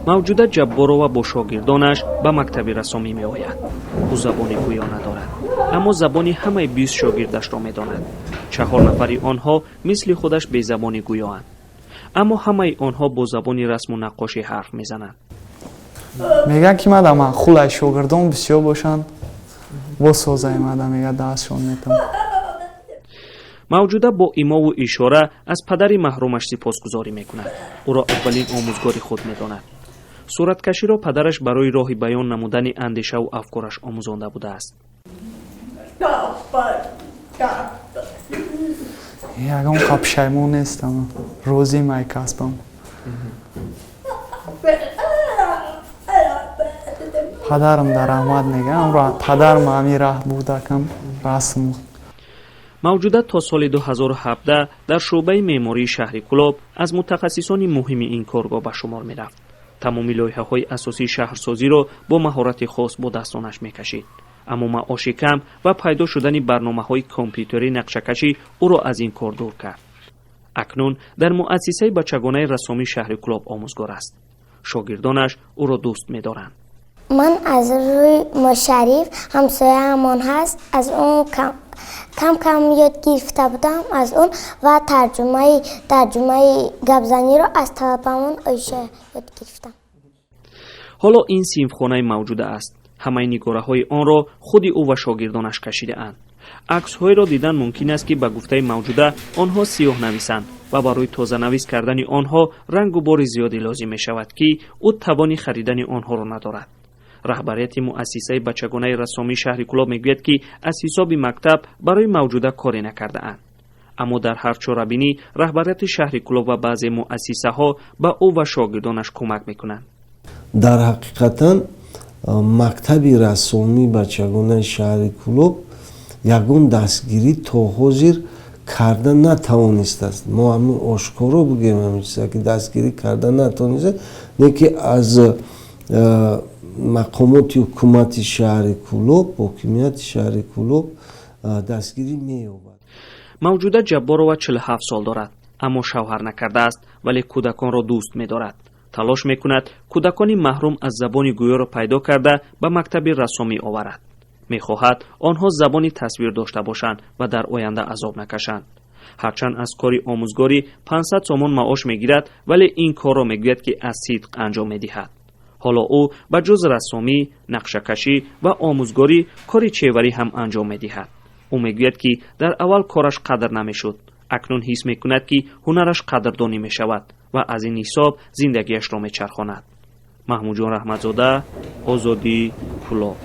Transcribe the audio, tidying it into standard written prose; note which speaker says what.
Speaker 1: Мавҷуда Ҷабборова бо шогирдонаш ба мактаби рассомӣ меояд. Ӯ забони гӯё надорад, аммо забони ҳамаи 20 шогирдашро медонад. Чаҳор нафари онҳо мисли худаш безабони гӯёанд, аммо ҳамаи онҳо бо забони расму наққошӣ ҳарф мезананд.
Speaker 2: Мегӯяд, ки мада маъқулай, шогирдон бисёр бошанд, босозай мада, мега, дастшон метам.
Speaker 1: Мавҷуда бо имову ишора аз падари маҳрумаш сипосгузорӣ мекунад. Ӯро аввалин омӯзгори худ медонад. Сураткаширо падараш барои роҳи баён намудани андешаву афкораш омӯзонда будааст.
Speaker 2: Ягон қа пушаймон нестам, розим ай касбам. Падарам дар раҳмат мегӯям, падарам ҳамин раҳ будакам расм.
Speaker 1: Мавҷуда то соли 2017 дар шӯъбаи меъмории шаҳри Кӯлоб аз мутахассисони муҳими ин коргоҳ ба шумор мерафт. Тамоми лоиҳаҳои асосии шаҳрсозиро бо маҳорати хос бо дастонаш мекашид, аммо маоши кам ва пайдо шудани барномаҳои компютерии нақшакашӣ ӯро аз ин кор дур кард. Акнун дар муассисаи бачагонаи рассомии шаҳри Кӯлоб омӯзгор аст. Шогирдонаш ӯро дӯст медоранд.
Speaker 3: Ман аз рӯи Мошариф, ҳамсояамон ҳаст, аз он кам кам ёд гирифта будам аз он ва тарҷумаи гапзаниро аз талабамон Оиша ёд гирифтам.
Speaker 1: Ҳоло ин синфхонаи Мавҷуда аст. Ҳамаи нигораҳои онро худи ӯ ва шогирдонаш кашидаанд. Аксҳоеро дидан мумкин аст, ки ба гуфтаи Мавҷуда, онҳо сиёҳнависанд ва барои тозанавис кардани онҳо рангу бори зиёде лозим мешавад, ки ӯ тавони харидани онҳоро надорад. Раҳбарияти муассисаи бачагонаи рассомии шаҳри Кӯлоб мегӯяд, ки аз ҳисоби мактаб барои Мавҷуда коре накардаанд, аммо дар ҳар чорабинӣ раҳбарияти шаҳри Кӯлоб ва баъзе муассисаҳо ба ӯ ва шогирдонаш кӯмак мекунанд.
Speaker 4: Дар ҳақиқатан мактаби рассомии бачагонаи шаҳри Кӯлоб ягон дастгирӣ то ҳозир карда натавонистааст. Мо ҳамин ошкоро бигӯем, ҳамин чиза ки дастгирӣ карда натавонистааст, не ки аз мақомоти ҳукумати шаҳри Кӯлоб, ҳокимияти шаҳри Кӯлоб дастгирӣ меёбад.
Speaker 1: Мавҷуда Ҷабборова 47 сол дорад, аммо шавҳар накардааст, вале кӯдаконро дӯст медорад. Талош мекунад кӯдакони маҳрум аз забони гӯёро пайдо карда, ба мактаби рассомӣ оварад. Мехоҳад онҳо забони тасвир дошта бошанд ва дар оянда азоб накашанд. Ҳарчанд аз кори омӯзгорӣ 500 сомон маош мегирад, вале ин корро мегӯяд, ки аз сидқ анҷом медиҳад. Ҳоло ӯ ба ҷуз рассомӣ, нақшакашӣ ва омӯзгорӣ кори чеварӣ ҳам анҷом медиҳад. Ӯ мегӯяд, ки дар аввал кораш қадр намешуд, акнун ҳис мекунад, ки ҳунараш қадрдонӣ мешавад ва аз ин ҳисоб зиндагиашро мечархонад. Маҳмудҷон Раҳматзода, Озодӣ, Кӯлоб.